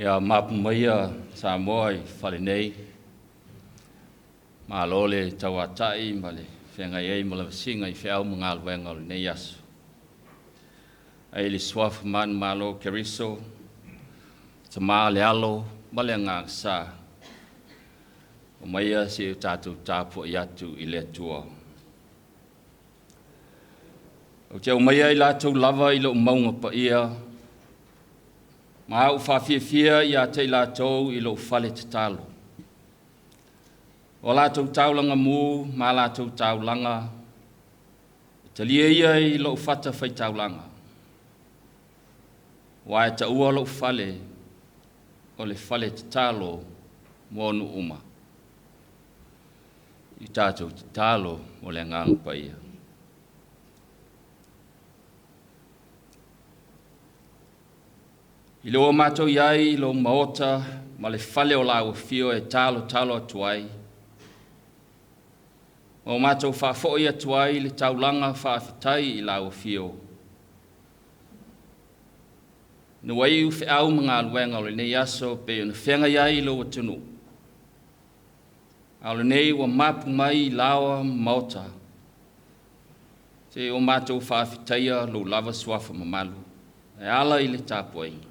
Ia mapu maia Samoa i fale nei, malo le tauatai ma le feagai ai ma lavasiga i feau ma galuega o lenei aso. Ai le suafa manumalo o Keriso, Tama le Alo ma le Agaga Sa, omaia seia o tatou tapuai atu i le Atua. Ou te aumaia i latou lava i lou mauga paia, ma au faafiafia ia te i latou i lou fale tatalo. O a latou taulaga mu ma a latou taulaga, e talia ia i lou fatafaitaulaga, aua e taua lou fale o le fale tatalo mo nuu uma. I tatou tatalo mo le Agaga Paia. I le ua matou i ai i lou maota ma le fale o lau afio e talotalo atu ai, ma o matou faafoi atu ai le taulaga faafetai i lau afio, ina ua iu feau ma galuega o lenei aso pei ona feagai ai i lou atunuu, a o lenei ua mapu mai i laoa ma maota, se o matou faafetaia lou lava suafa mamalu e ala i le tapuaiga.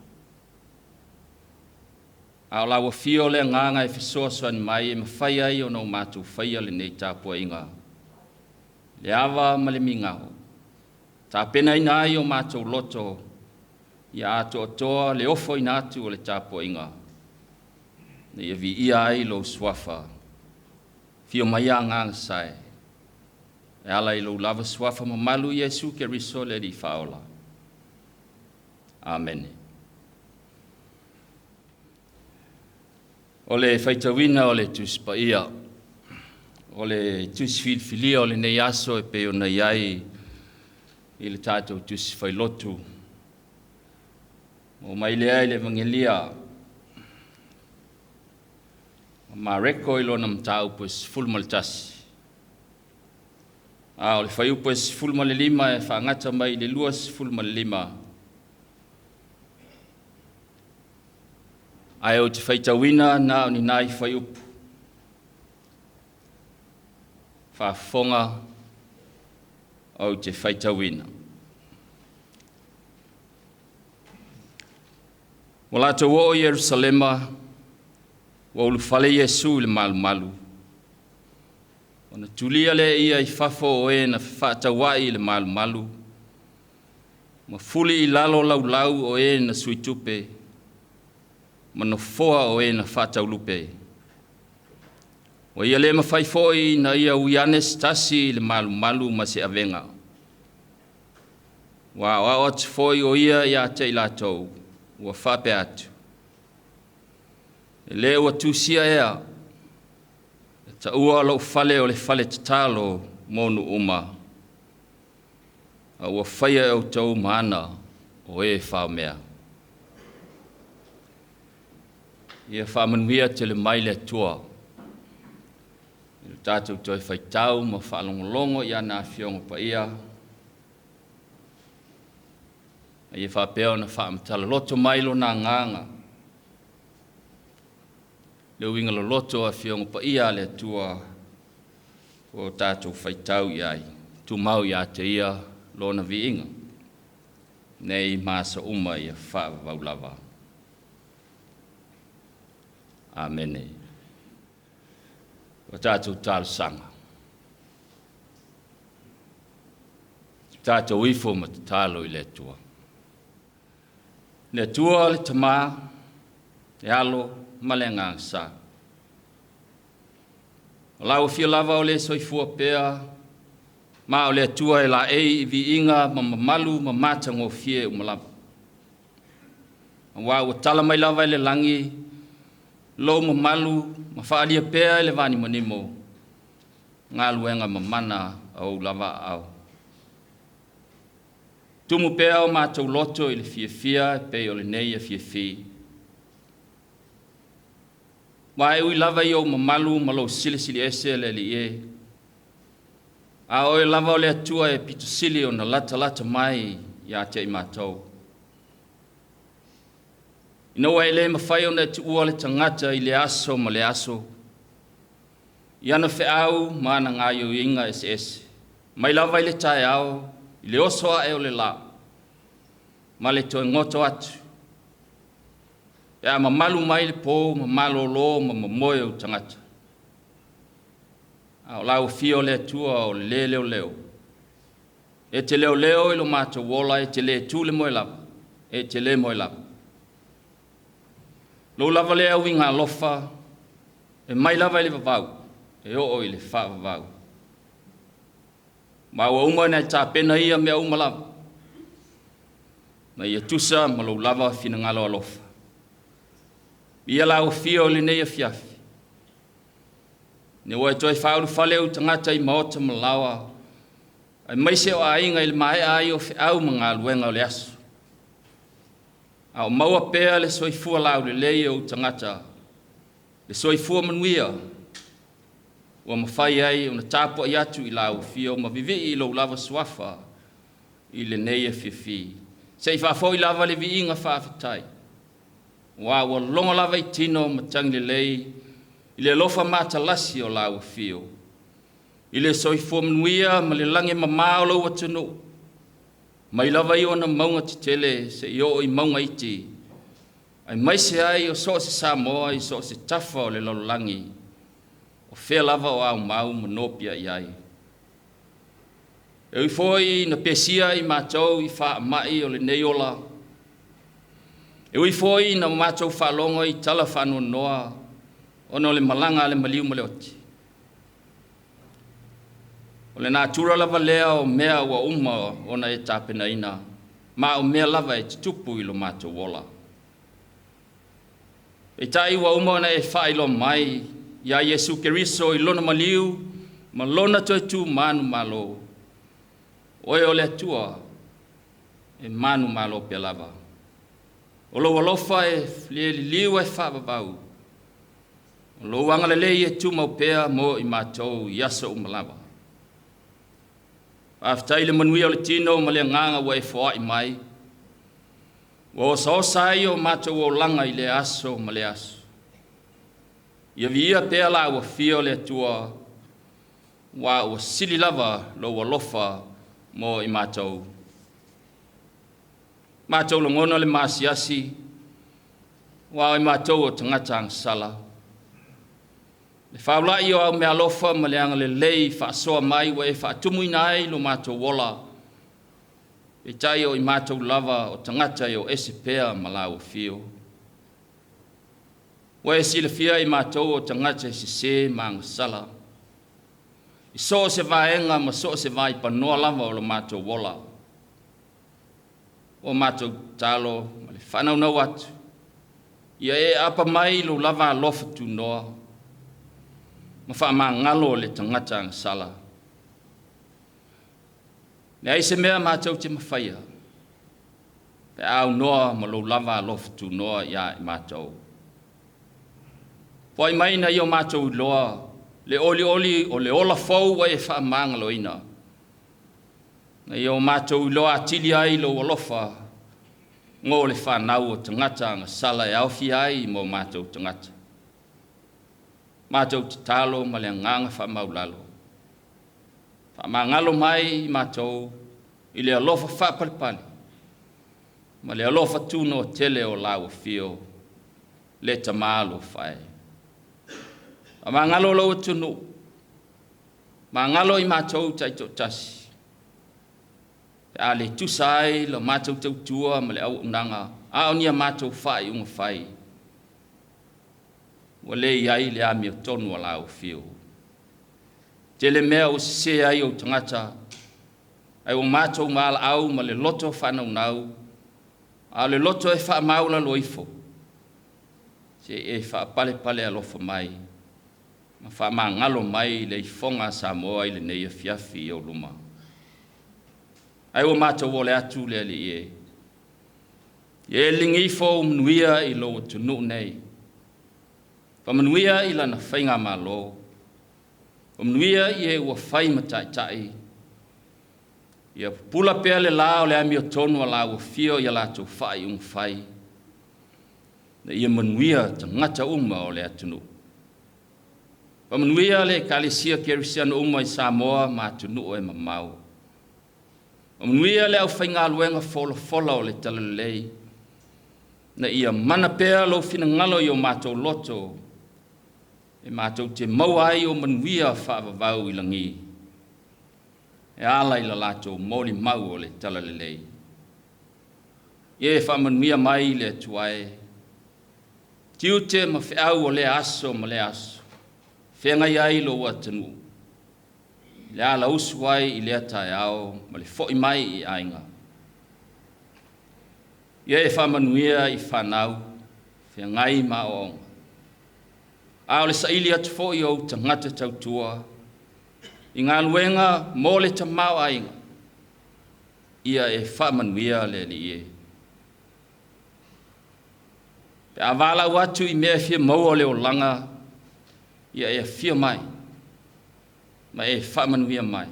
A o lau afio le Agaga e fesoasoani mai e mafai ai ona o matou faia lenei tapuaiga, le ava ma le migao, tapenaina ai o matou loto ia atoatoa le ofoina atu o le tapuaiga, ina ia viia ai lou suafa. Afio mai Agaga Sa e ala i lou lava suafa mamalu Iesu Keriso le Alii Faaola. Amene. O le faitauina o le Tusi Paia, o le Tusi Filifilia o lenei aso e pei ona i ai i le tatou Tusi Failotu, o mai lea i le Evagelia a Mareko i lona mataupu e 11, a o le fuaiupu e 15 e faagata mai i le 25, ae ou te faitauina na o ni nai fuaiupu. Faafofoga ou te faitauina. Ua latou oo i Ierusalema, ua ulufale Iesu i le malumalu, ona tulia lea e ia i fafo o e na fefaatauai i le malumalu, ma fuli i lalo laulau o e na suitupe, ma nofoa o e na faataulupe. Ua ia le mafai foi ina ia ui ane se tasi i le malumalu ma se avega. Ua aoao atu foi o ia ia te i latou, ua faapea atu, E le ua tusia ea, e taua lou fale o le fale tatalo mo nuu uma, a ua faia e outou ma ana o e faomea. Ia faamanuia tele mai le Atua i le tatou toe faitau ma faalogologo i ana Afioga Paia, a ia faapea ona faamatala loto mai Lona Agaga, le uiga loloto o Afioga Paia a le Atua ua o tatou faitau i ai, tumau ia te Ia Lona viiga, nei ma aso uma ia faavavau lava. Amene. O tatou talosaga, tatou ifo ma tatalo i le Atua. Le Atua le Tama, le Alo ma le Agaga Sa. O lau afio lava o le soifua pea, ma o le Atua e laei i viiga ma mamalu ma matagofie uma lava. Aua ua tala mai lava i le lagi lou mamalu ma faaalia pea i le vanimonimo galuega mamana a ou lava aao. Tumu pea o matou loto i le fiafia e pei o lenei afiafi. Aua e ui lava i ou mamalu ma lou silisili ese le Alii e, a o oe lava o le Atua e pito sili ona latalata mai ia te i matou. Ina ua e le mafai ona e tuua le tagata i le aso ma le aso, i ana feau ma ana gaoioiga eseese, mai lava i le taeao, i le oso ae o le lā, ma le toe goto atu, pe a mamalu mai le po ma malolo ma momoe ou tagata. A o lau afio o le Atua o le lē leoleo, e te leoleo i lo matou ola, e te le tu le moe lava, e te le moe lava. Lou lava lea uiga alofa, e mai lava i le vavau, e oo i le faavavau. Ma ua uma ona e tapena ia mea uma lava, na ia tusa ma lou lava finagalo alofa. Ia lau afio i lenei afiafi, ina ua e toe faaulufale ou tagata i maota ma laoa, aemaise o aiga i le maea ai o feau ma galuega o le aso. A o maua pea le soifua laulelei o ou tagata, le soifua manuia, ua mafai ai ona tapuai atu i lau afio ma vivii i lou lava suafa i lenei afiafi. Se i faafoi lava le viiga faafetai, aua ua logo lava i tino matagi lelei i le alofa matalasi o lau afio, i le soifua manuia ma le lagi e mama o lou atunuu, mai lava i ona mauga tetele seia oo i mauga iti, aemaise ai o so o se Samoa i so o se tafa o le lalolagi, o fea lava o aumau ma nopiai ai. E ui foi ina pesia i matou i faamai o lenei ola, e ui foi ina matou faalogo i tala faanoanoa ona o le malaga a le maliu ma le oti, o le natura lava lea o mea ua uma ona e tapenaina, ma o mea lava e tutupu i lo matou ola. Peitai ua uma ona e faailoa mai ia Iesu Keriso i lona maliu ma lona toe tu manumalo, oe o le Atua e manumalo pea lava. O lou alofa e le liliu ae faavavau, o lou agalelei e tumau pea mo i matou i aso uma lava. Faafetai i le manuia o le tino ma le agaga ua e foai mai, ua osaosa ai o matou olaga i lea aso ma lea aso. Ia viia pea lau afio le Atua, aua ua sili lava lou alofa mo i matou. Matou lagona le maasiasi, aua o i matou o tagata agasala. Le faulai o au meaalofa ma le agalelei faasoa mai ua e faatumuina ai lo matou ola, peitai o i matou lava o tagata e o ese pea ma lau afio. Ua e silafia i matou o tagata e sese ma agasala, i so o se vaega ma so o se vaipanoa lava o lo matou ola. O matou tatalo ma le faanaunau atu, ia e aapa mai lou lava alofa tunoa ma faamagalo le tagata agasala. Leai se mea matou te mafaia, pe a aunoa ma lou lava alofa tunoa ia i matou. Foai mai ina ia o matou iloa le olioli o le ola fou ua e faamagaloina, na ia o matou iloa atili ai lou alofa mo le fanau o tagata agasala e aofia ai ma o matou tagata. Matou tatalo ma le agaga faamaulalo, faamagalo mai i matou i le alofa faapalepale ma le alofa tunoa tele o lau afio, le Tama alofa e. Faamagalo lou atunuu, magalo i matou taitoatasi, pe a le tusa ai la matou tautua ma le auaunaga, a o ni a matou faaiuga fai, ua le i ai le amiotonu a lau afio. Tele mea ua sese ai ou tagata, ae ua matou valaau ma le loto faanaunau, a o le loto e faamaualalo ifo, se i e faapalepale alofa mai ma faamagalo mai le ifoga a Samoa i lenei afiafi i ou luma. Ae ua matou ole atu le Alii e, ia e ligi ifo ou manuia i lou atunuu nei, faamanuia i lana faigamalo, faamanuia i e ua fai ma taitai, ia pupula pea le la o le amiotonu a lau afio i a latou faaiuga fai. Na ia manuia tagata uma o le atunuu. Faamanuia le Ekalesia Kerisiano uma i Samoa ma atunuu e mamao. Faamanuia le aufaigaluega folafola o le Talalelei, na ia mana pea lou finagalo i o matou loto, e matou te maua ai o manuia faavavau i lagi, e ala i la latou molimau o le Talalelei. Ia e faamanuia mai le Atua e, tiute ma feau o lea aso ma lea aso, feagai ai lou atunuu, i le alausu ai i lea taeao ma le fo'i mai i aiga. Ia e faamanuia i fanau, feagai ma aoaoga, a o le saili atu foi o ou tagata tautua i galuega mo le tamaoaiga, ia e faamanuia le Alii e. Pe a valaau atu i mea e fia maua o le olaga, ia e afio mai, ma e faamanuia mai.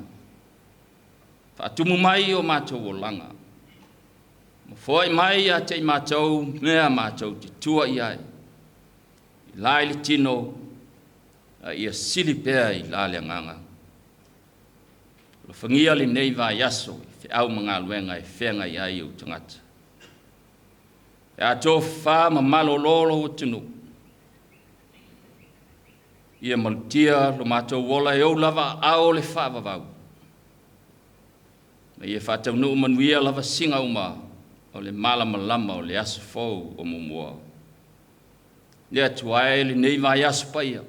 Faatumu mai o matou olaga, ma foai mai ia te i matou mea matou te tua i ai, i la i le tino, a ia sili pea i la le agaga. Alofagia lenei vaiaso i feau ma galuega e feagai ai ou tagata. E a tofafa ma malolo lou atunuu, ia malutia lo matou ola e ou lava aao le faavavau, ma ia faataunuu manuia lavasiga uma o le malamalama o le aso fou o muamua. Le Atua e lenei vaiaso paia,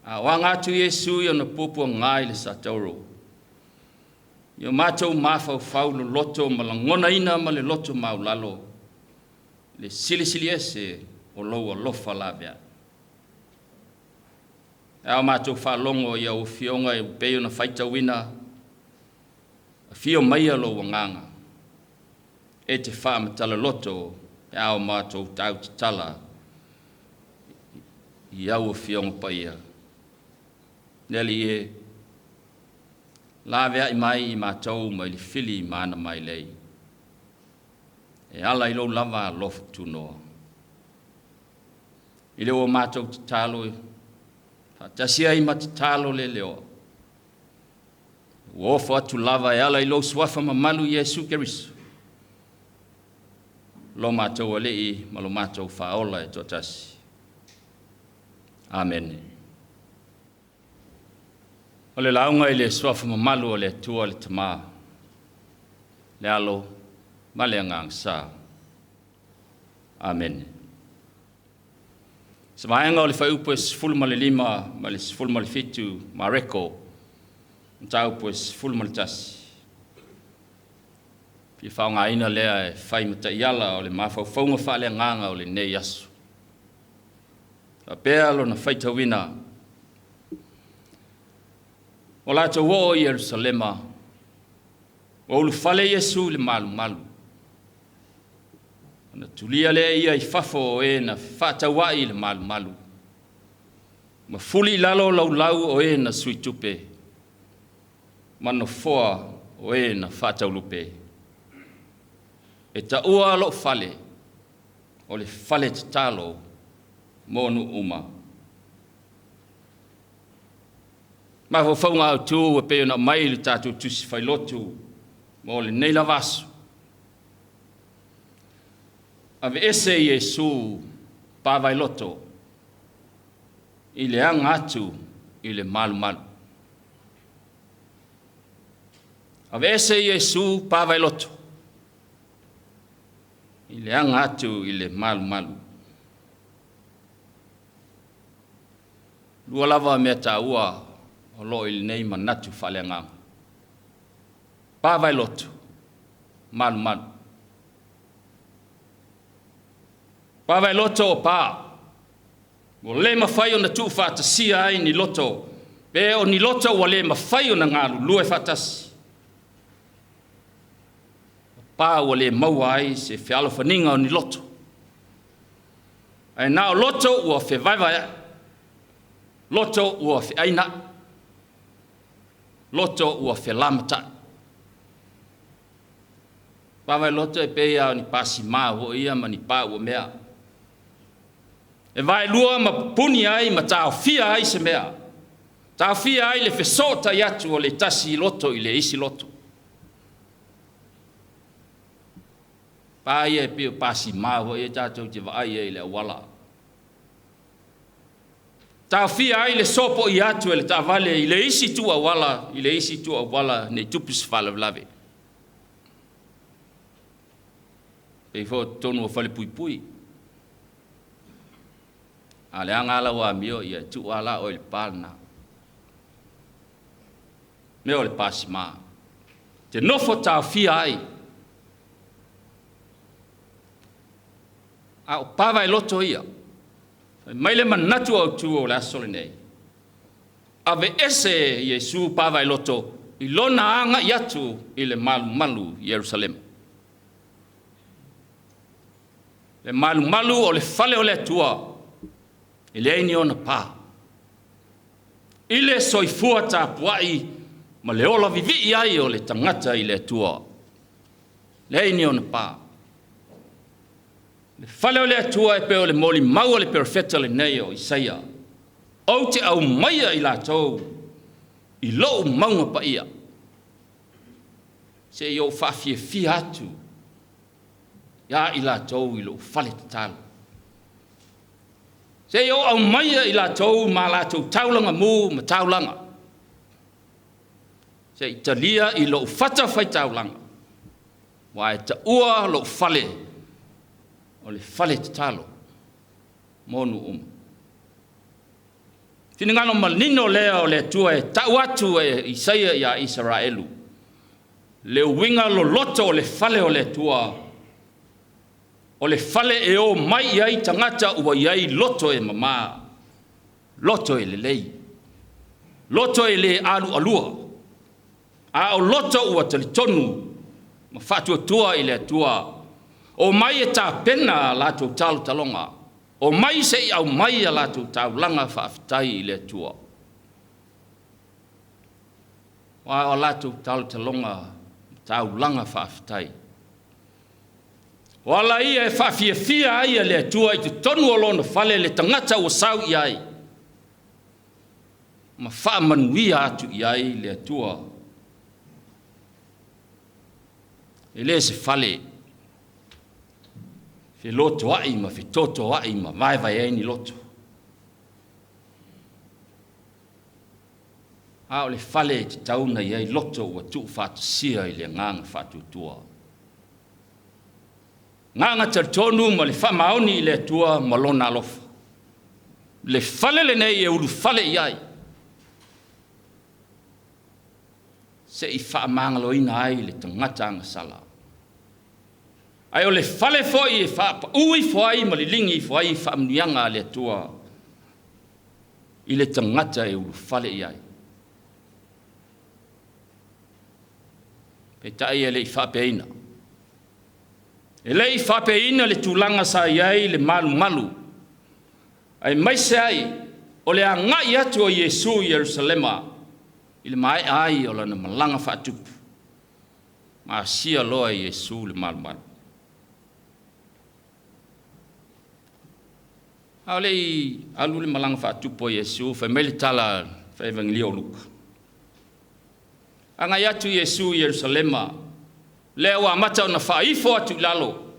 a o aga atu Iesu i ona puapuaga i le satauro, ia matou mafaufau loloto ma lagonaina ma le loto maulalo le silisili ese o lou alofa laveai. E ao matou faalogo i au afioga e pei ona faitauina, afio maia lou agaga, e te faamatala loto pe a o matou tautatala i au afioga paia. Le Alii e, laveai mai i matou mai le fili ma ana mailei, e ala i lou lava alofa tunoa. I le ua matou tatalo faatasi ai ma tatalo le leoa, ua ofo atu lava e ala i lou suafa mamalu Iesu Keriso, lo matou Alii ma lo matou Faaola e toatasi. Amene. O le lauga i le suafa mamalu o le Atua le Tama, le Alo ma le Agaga Sa. Amene. Se vaega o le fuaiupu e 15 ma le 17 Mareko, mataupu e 11. Fia faaaogaina lea e fai ma taiala o le mafaufauga faaleagaga o lenei aso. Faapea lona faitauina, ua latou oo i Ierusalema, ua ulufale Iesu i le malumalu, ona tulia lea ia i fafo o e na fefaatauai i le malumalu, ma fuli i lalo laulau o e na suitupe, ma nofoa o e na faataulupe. E taua lou fale, o le fale tatalo mo nuu uma. Mafaufauga autu e pei ona aumai i le tatou tusi failotu mo lenei lava aso. Aveese Iesu pavailoto i le aga atu i le malumalu. Aveese Iesu pavailoto i le aga atu i le malumalu. Lua lava mea taua o lo o i lenei manatu faaleagaga. Pavailoto, malumalu. Pavailoto o pa, ua le mafai ona tuufaatasia ai ni loto, pe o ni loto ua le mafai ona galulue faatasi. O pa ua le maua ai se fealofaniga o ni loto. Ae na o loto ua fevaevaeai, loto ua feainai, loto ua felamatai. Pavailoto e pei lava o ni pasima foi ia ma ni pa ua mea. E vaelua ma pupuni ai ma taofia ai se mea. Taofia ai le fesootai atu o le tasi loto i le isi loto. Pa ia e pei o pasima foi e tatou te vaai ai i le auala. Taofia ai le sopoia atu e le taavale i le isi itu auala, i le isi itu auala nei tupu se faalavelave. Pei foi o totonu o falepuipui. A leaga lava lau amio, ia e tuu lava la oe i le pa lena. Mea o le pasima. Te nofo taofia ai. A o pa vaeloto ia, fai mai le manatu autu o le aso lenei, aveese Iesu pa vaeloto i lona agai atu i le malumalu i Ierusalema. Le malumalu o le fale o le Atua, e leai ni ona pa. I le soifua tapuai ma le ola vivii ai o le tagata i le Atua, leai ni ona pa. Le fale o le Atua e pei o le molimau a le perofeta lenei o Isaia, ou te aumaia i latou i lou mauga paia, se i ou faafiafia atu ia i latou i lou fale tatalo. Se i ou aumaia i latou ma latou taulaga mu ma taulaga, se i talia i lou fatafaitaulaga, ua e taua lou fale o le fale tatalo mo nuu uma. Finagalo manino lea o le Atua e tau atu e Isaia ia Isaraelu, le uiga loloto o le fale o le Atua, o le fale e o mai i ai tagata ua i ai loto e mama, loto e lelei, loto e le alualua, a o loto ua talitonu ma faatuatua i le Atua, o mai e tapena a latou talotaloga, o mai se i aumai a latou taulaga faafetai i le Atua. Aua o a latou talotaloga taulaga faafetai. O ala ia e faafiafia ai e le Atua i totonu o lona fale le tagata ua sau i ai, ma faamanuia atu i ai le Atua. E le se fale felotoai ma fetotoai ma vaevae ai ni loto, a o le fale e tatau ona i ai loto ua tuufaatasia i le agaga faatuatua. Agaga talitonu ma le faamaoni i le Atua ma lona alofa. Le fale lenei e ulufale i ai, se i faamagaloina ai le tagata agasala. Ae o le fale foi e faapau ifo ai ma liligi ifo ai faamanuiaga a le Atua i le tagata e ulufale i ai. Peitai e le i faapeaina. E le i faapeaina le tulaga sa i ai le malumalu, aemaise ai o le agai atu o Iesu i Ierusalema i le maea ai o lana malaga faatupu. Ma asia loa e Iesu le malumalu. A o le i alu le malaga faatupu a Iesu, fai mai le tala fai Evangelio o Luka. Agai atu Iesu i Ierusalema, lea ua amata ona faaifo atu i lalo.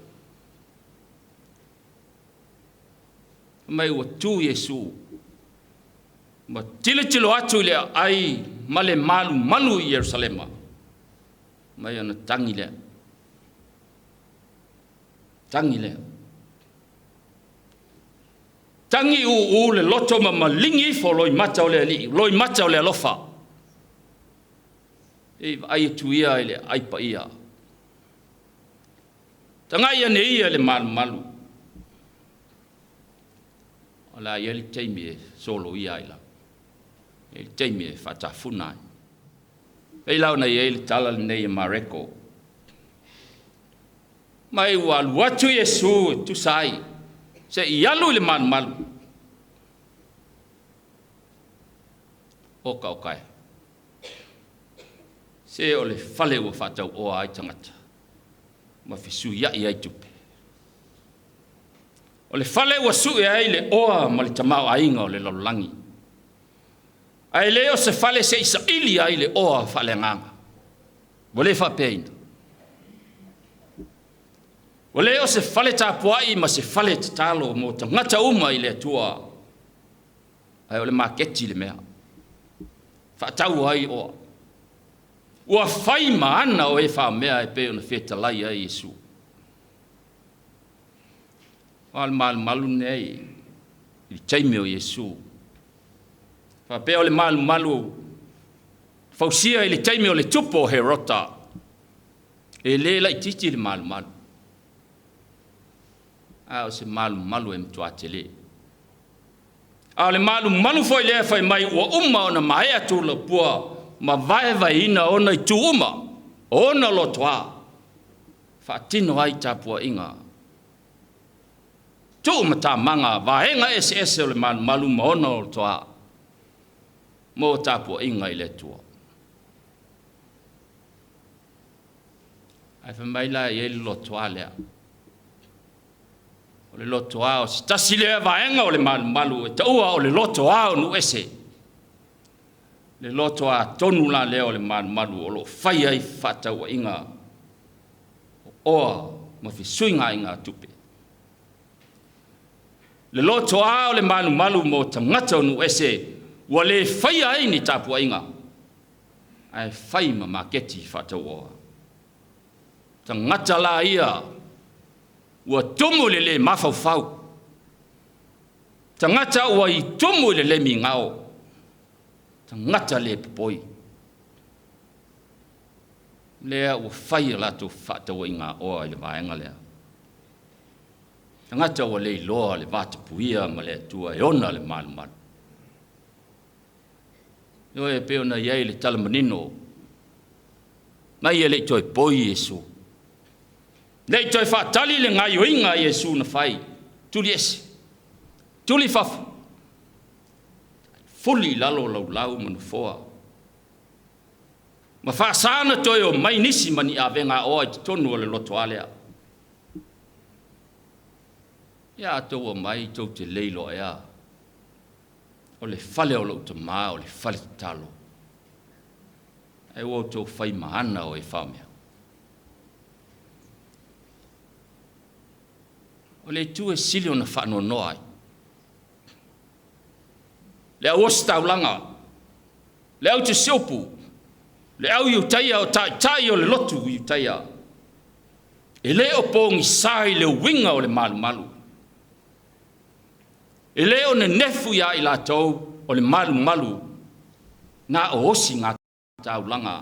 Mai ua tu Iesu ma tilotilo atu i le aai ma le malumalu i Ierusalema, mai ona tagi lea. Tagi lea. Tagi uu le loto ma maligi ifo loimata o le alii, loimata o le alofa. E vaai atu ia i le aai paia. Tagai ane ia le malumalu. O le a i ai le taimi e soloia ai la. E le taimi e faatafuna ai. Pei la ona i ai le tala lenei e Mareko. Mai ua alu atu Iesu e tusa ai, se i alu i le malumalu. Oka oka e. Se o le fale ua faatauoa ai tagata ma fesuiai ai tupe. O le fale ua sue ai le oa ma le tamaoaiga o le lalolagi. Ae le o se fale se i saili ai le oa faaleagaga. Ua le faapeaina. Ua le o se fale tapuai ma se fale tatalo mo tagata uma i le Atua, ae o le maketi le mea. Faatau ai oa. Ua fai ma ana o e faamea e pei ona fetalai ai Iesu. A o le malumalu lenei i le taimi o Iesu. Faapea o le malumalu fausia i le taimi o le tupu o Herota, e le laititi le malumalu, a o se malumalu e matua tele. A o le malumalu foi lea fai mai ua uma ona maea tulapua ma vaevaeina ona itu uma, o ona lotoa, faatino ai tapuaiga. Tuu matamaga vaega eseese o le malumalu ma ona lotoa mo tapuaiga i le Atua. Ae fai mai la e i ai le lotoa lea. O le lotoa o se tasi lea vaega o le malumalu e taua o le lotoa o nuu ese. Le lotoa tonu la lea o le malumalu o lo o fai ai fefaatauaiga o oa ma fesuiaiga tupe. Le lotoa o le malumalu mo tagata o nuu ese ua le faia ai ni tapuaiga, ae fai ma maketi faatauoa. Tagata la ia ua tumu i le le mafaufau, tagata ua i tumu i le le migao, tagata le popoi. Lea ua fai a latou fefaatauaiga oa i le vaega lea. Tagata ua le iloa le vatapuia ma le Atua e ona le malumalu. Ioe, e pei ona i ai le tala manino, mai e le i toe poi Iesu. Le i toe faatali le gaioiga a Iesu na fai, tuli ese, tuli fafo, fuli i lalo laulau ma nofoa. Ma faasa ona toe o mai nisi ma ni avega oa i totonu o le lotoa lea. Ia a tou omai tou te le iloa ea, o le fale o lou tama o le fale tatalo, ae ua outou fai ma ana o e faomea. O le itu e sili ona faanoanoa ai, le au ositaulaga, le au tusiupu, le au Iutaia o taitai o le lotu Iutaia, e le o pogisa i le uiga o le malumalu, e le o nenefu iā i latou o le malumalu na o osi ngā taulaga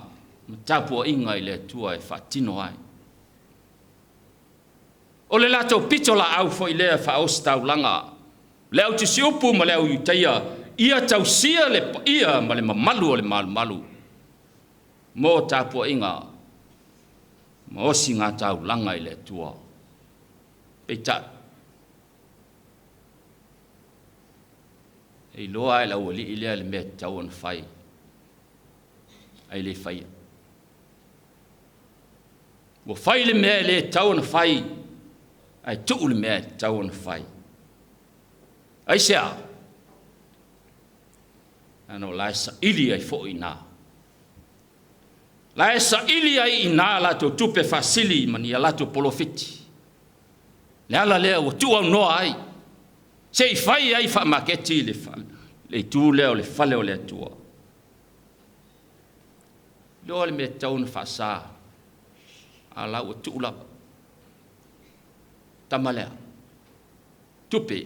ma tapuaiga i le Atua e faatino ai. O le latou pito laau foi lea faaositaulaga, le au tusiupu ma le au Iutaia, ia tausia le paia ma le mamalu o le malumalu mo tapuaiga ma osi ngā taulaga i le Atua. Peitai, e iloa e le aualii lea le mea tatau ona fai, ae le faia. Ua fai le mea e le tatau ona fai, ae tuu le mea e tatau ona fai. Aisea? Leaga o la e saili ai foi i ina. La e saili ai i ina latou tupe faasili ma ni a latou polofiti. Le ala lea ua tuuaunoa ai, se i fai ai faamaketi le, le itu lea o le fale o le Atua. Iloa le mea tatau ona faasa, a la ua tuu lava. Tama lea, tupe,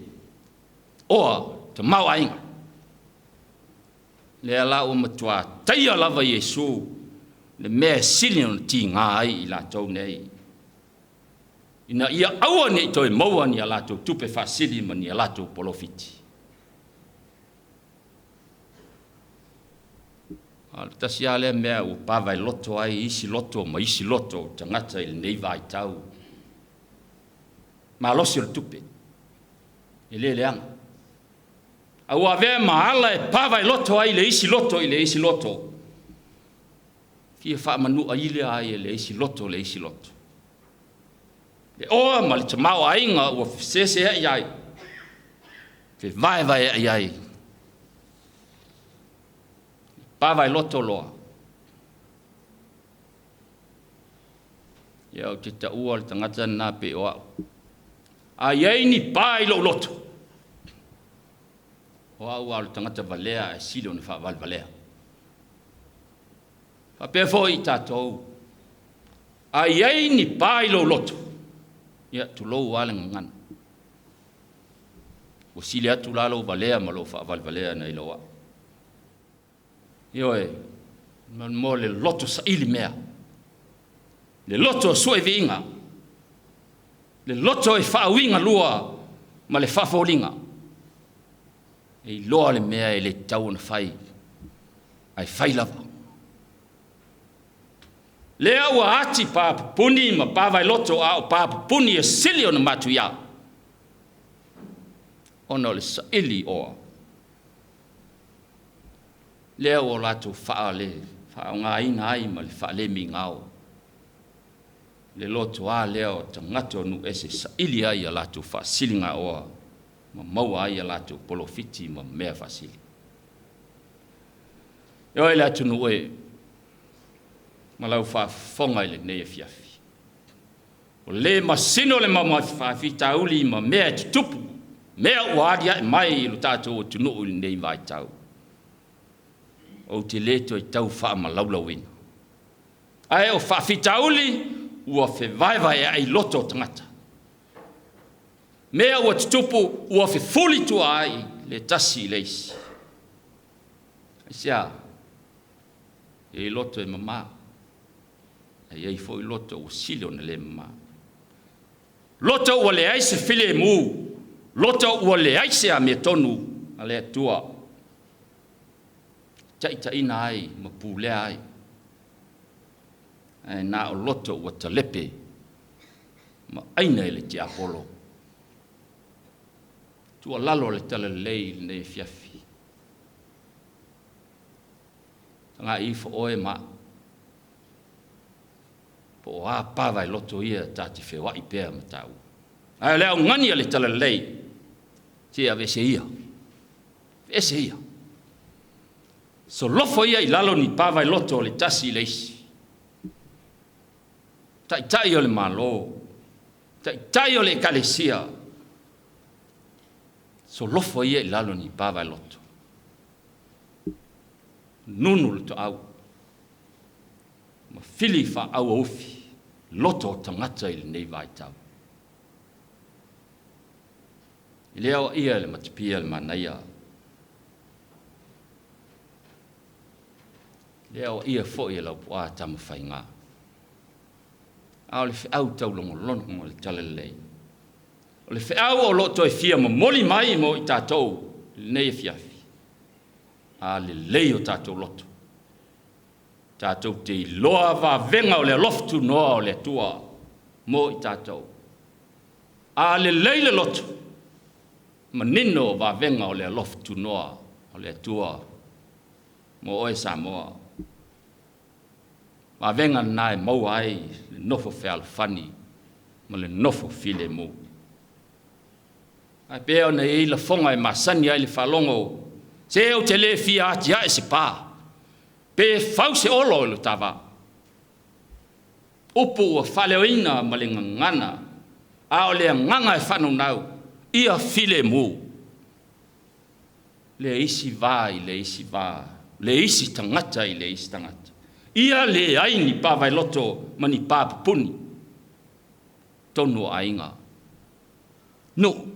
oa, tamaoaiga. Lea la ua matua taia lava Iesu le mea e sili ona tiga ai i latou nei, ina ia aua ne i toe maua ni a latou tupe faasili ma ni a latou polofiti. A o le tasi lava lea mea ua pavaeloto ai isi loto ma isi loto o tagata i lenei vaitau. Malosi o le tupe, e le leaga. A ua avea ma ala e pavaeloto ai le isi loto i le isi loto. Fia faamanuaila ai e le isi loto le isi loto. Le oa ma le tamaoaiga ua fesesea'i ai, fevaevaea'i ai, pavaeloto loa. Ia ou te taua le tagata lena pei o au. A i ai ni pa i lou loto, o au lava o le tagata valea ae sili ona faavalevalea. Faapea foi i tatou, a i ai ni pa i lou loto, ia tulou lava le gagana. Ua sili atu la lou valea ma lou faavalevalea nai lo au. Ioe, mo le loto saili mea, le loto sue viiga, le loto e faauiga lua ma le faafoliga. E iloa le mea e le tatau ona fai, ae fai lava. Lea ua ati papupuni ma pavaeloto a o papupuni e sili ona matuia, ona o le saili oa. Lea ua latou faale faaaogaina ai ma le faalemigao le lotoa lea o tagata o nuu ese saili ai a latou faasiligaoa ma maua ai a latou polofiti ma mea faasili. E oe le atunuu e, ma lau faafofoga i lenei afiafi. O le masino le faafitauli ma mea e tutupu, mea ua alia'e mai i lo tatou atunuu i lenei vaitau. Ou te le toe tau faamalaulauina. Ae o faafitauli ua fevaevaea'i loto o tagata. Mea ua tutupu ua fefuli tua ai le tasi i le isi. Aisea? E i ai loto e mamā, e i ai foi loto ua sili ona le mamā. Loto ua leai se filemu, loto ua leai se amiotonu a le Atua, taitaiina ai ma pulea ai, ae na o loto ua talepe ma aina e le tiapolo. Tuualalo le talalelei i lenei afiafi. Tagai ifo oe ma au, po o a pavaeloto ia ta te feoai pea ma taua. Ae o le augani a le talalelei, se aveese ia, aveese ia. Solofo ia i lalo ni pavaeloto o le tasi i le isi. Taitai o le Malo, taitai o le Ekalesia, solofo ia i lalo ni pavaeloto. Nunu le toau, ma fili faaauaufi loto o tagata i lenei vaitau. I le aoaia e le matapia le manaia, le aoaia foi e Laupua Tamafaiga. A o le feau taulogologo o le talalelei, o le feau o lo o toe fia momoli mai mo i tatou i lenei afiafi, a lelei o tatou loto, tatou te iloa vavega o le alofa tunoa o le Atua mo i tatou. A lelei le loto, manino vavega o le alofa tunoa o le Atua mo oe Samoa. Vavega lena e maua ai le nofo fealofani ma le nofo filemu. Ae pei ona i ai lafoga e masani ai le faalogo, se ou te le fia atiae se pa, pe fau se olo i lo ta va. Upu ua faaleoina ma le gagana, a o le agaga e faanaunau, ia filemu. Le isi va i le isi va, le isi tagata i le isi tagata. Ia leai ni pavaeloto ma ni papupuni, tonu o aiga, nuu,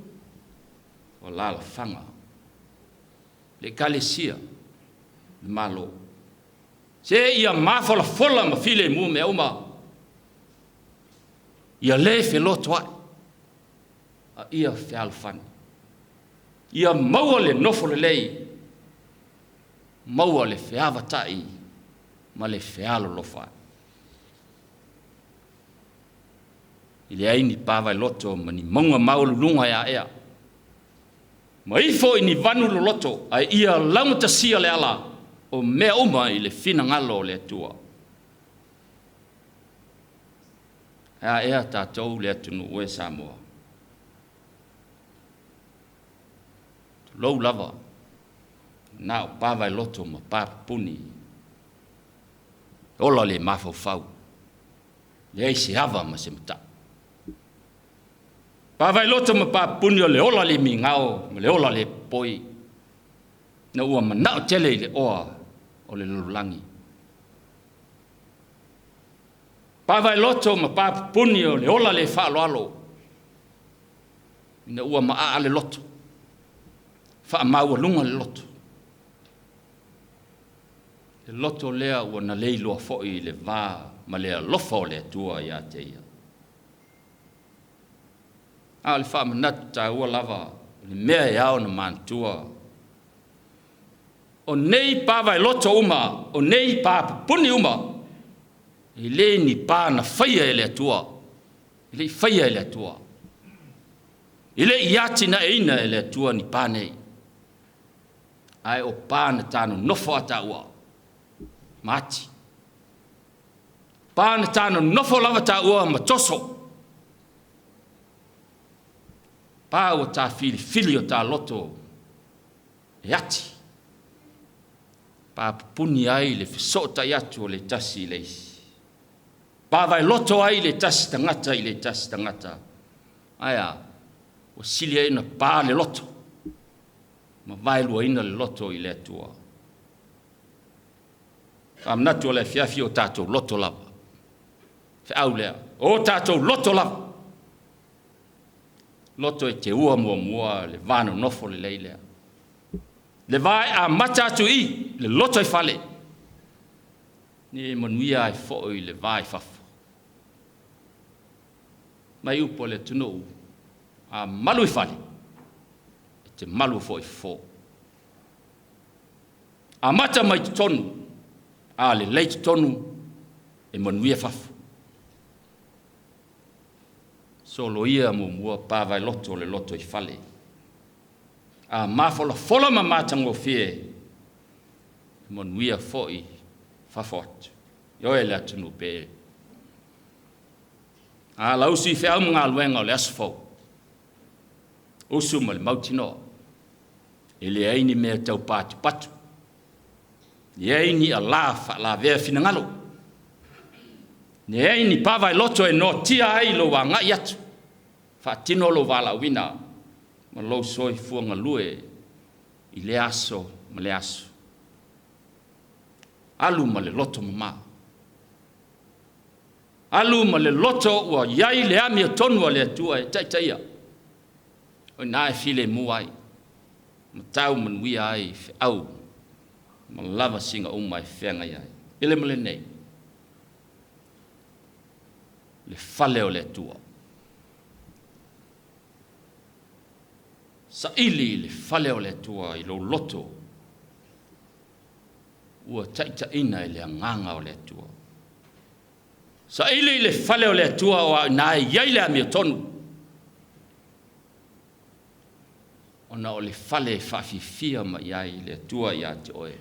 o alaalafaga, le ekalesia, le Malo. Se ia mafolafola ma filemu mea uma, ia le felotoa'i, a ia fealofani. Ia maua le nofo lelei, maua le feavata'i ma le fealolofa. I leai ni pavaeloto ma ni mauga maualuluga e aea, ma ifo i ni vanu loloto, ae ia laugatasia le ala o mea uma i le finagalo o le Atua. Ae a ea tatou le atunuu e Samoa? Tulou lava, na o pavaeloto ma papupuni, ola le mafaufau, leai se ava ma se matau. Pavaeloto ma papupuni o le ola le migao ma le ola le popoi, na ua manao tele i le oa o le lalolagi. Pavaeloto ma papupuni o le ola le faaaloalo, ina ua maaa le loto, faamaualuga le loto. Le loto lea ua na le iloa foi le va ma le alofa o le Atua ia te ia. A o le faamanatu taua lava, o le mea e ao ona manatua, o nei pavaeloto uma, o nei papupuni uma, e le ni pa na faia e le Atua, e le i faia e le Atua. E le i atinaeina e le Atua ni pa nei, ae o pa na tanonofo a taua, ma ati. Pa na tanonofo lava taua ma toso. Pa ua ta filifili o ta loto e ati. Pa pupuni ai le fesootai atu o le tasi i le isi. Pa vaeloto ai le tasi tagata i le tasi tagata. Ae a, ua sili ai ona pa le loto, ma vaeluaina le loto i le Atua. Faamanatu o le afiafi o tatou loto lava. Feau lea, o tatou loto lava. Loto e te ua muamua le va nonofo lelei lea. Le va e amata atu i le loto i fale. Ne manuia ai foi le va i fafo. Mai upu o le atunuu, a malu i fale, e te malu foi fo. Amata mai totonu, a lelei totonu, e manuia fafo. Soloia muamua pavaeloto o le loto i fale. A mafolafola ma matagofie, e manuia foi fafo atu. Ioe le atunuu pe. A lausi i feau ma galuega o le aso fou. Usu ma le mautinoa. E leai ni mea tau patupatu. Leai ni alā faalavea finagalo. Leai ni pavaeloto e noatia ai lou agai atu. Faatino lou valaauina ma lou soifua galue i lea aso ma lea aso. Alu ma le loto mama. Alu ma le loto ua iai le amiotonu a le Atua e taitaia. O ina e filemu ai, ma tau manuia ai feau ma lava siga uma e feagai ai. I le ma lenei, le fale o le Atua. Saili le fale o le Atua i lou loto ua taitaiina e le agaga o le Atua. Saili le fale o le Atua o ina e i ai le amiotonu, ona o le fale e faafiafia mai ai le Atua ia te oe,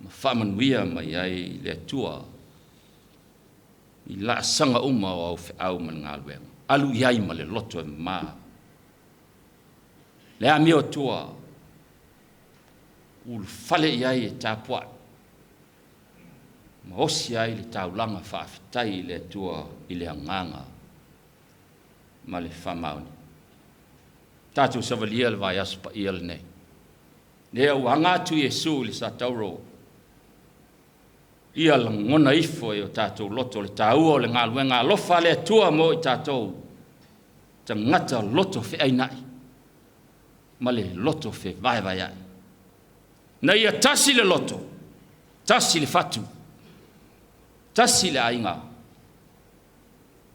ma faamanuia mai ai le Atua i laasaga uma o au feau ma le galuega. Alu i ai ma le loto e mama. Le amio Atua, ulufale i ai e tapuai, ma osi ai le taulaga faafetai i le Atua i le agaga ma le faamaoni. Tatou savalia le vaiaso paia lenei. Lea ua aga atu Iesu i le satauro, ia lagona ifo e o tatou loto le taua o le galuega alofa a le Atua mo i tatou, tagata loto feainai ma le loto fevaevaeai. Na ia tasi le loto, tasi le fatu, tasi le aiga,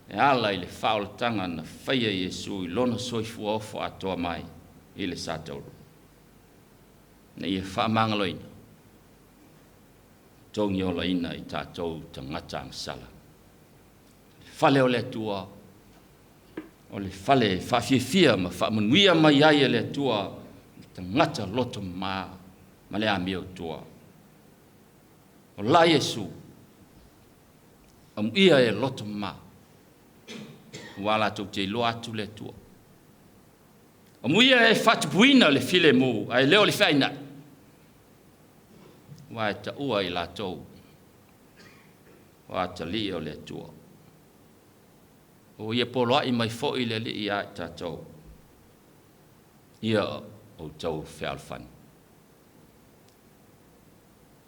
e ala i le faaolataga na faia Iesu i lona soifua ofo atoa mai i le satauro. Na ia faamagaloina, togi olaina i tatou tagata agasala. Le fale o le Atua, o le fale e faafiafia ma faamanuia mai ai e le Atua le tagata loto mama ma le amio tua. O la Iesu, amuia e loto mama. Aua latou te iloa atu le Atua. Amuia e faatupuina le filemu, ae le o le feainai, aua e taua i latou o atalii o le Atua. O ia poloai mai foi le Alii ia i tatou, ia outou fealofani.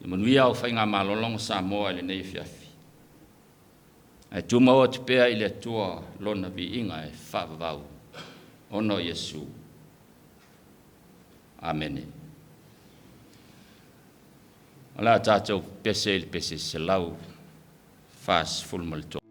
Ia manuia au faigamalologa Samoa i lenei afiafi, ae tumau atu pea i le Atua Lona viiga e faavavau ona o Iesu. Amene. O le a tatou pese i le pese 143.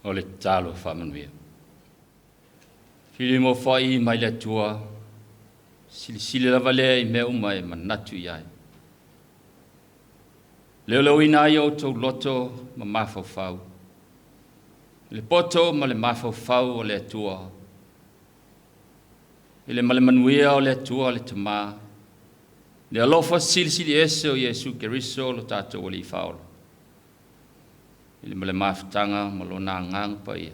O le tatalo faamanuia. Filimo foi mai le Atua, silisili lava lea i mea uma e manatu i ai. Leoleoina ai outou loto ma mafaufau, le poto ma le mafaufau o le Atua, i le ma le manuia o le Atua le Tamā, Le alofa silisili ese o Iesu Keriso lo tatou Alii Faaola, i le ma le mafutaga ma lona Agaga Paia,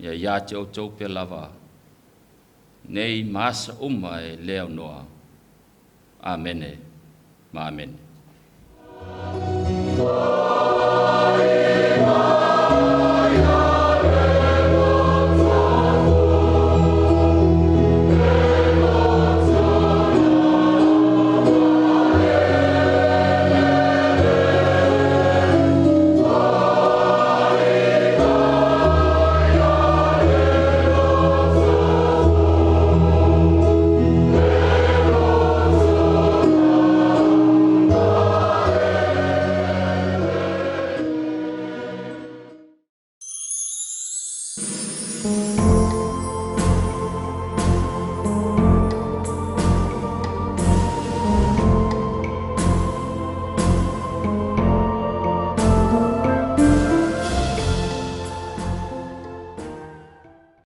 ia ia te outou pea lava, nei ma asa uma e le aunoa. Amene ma amene.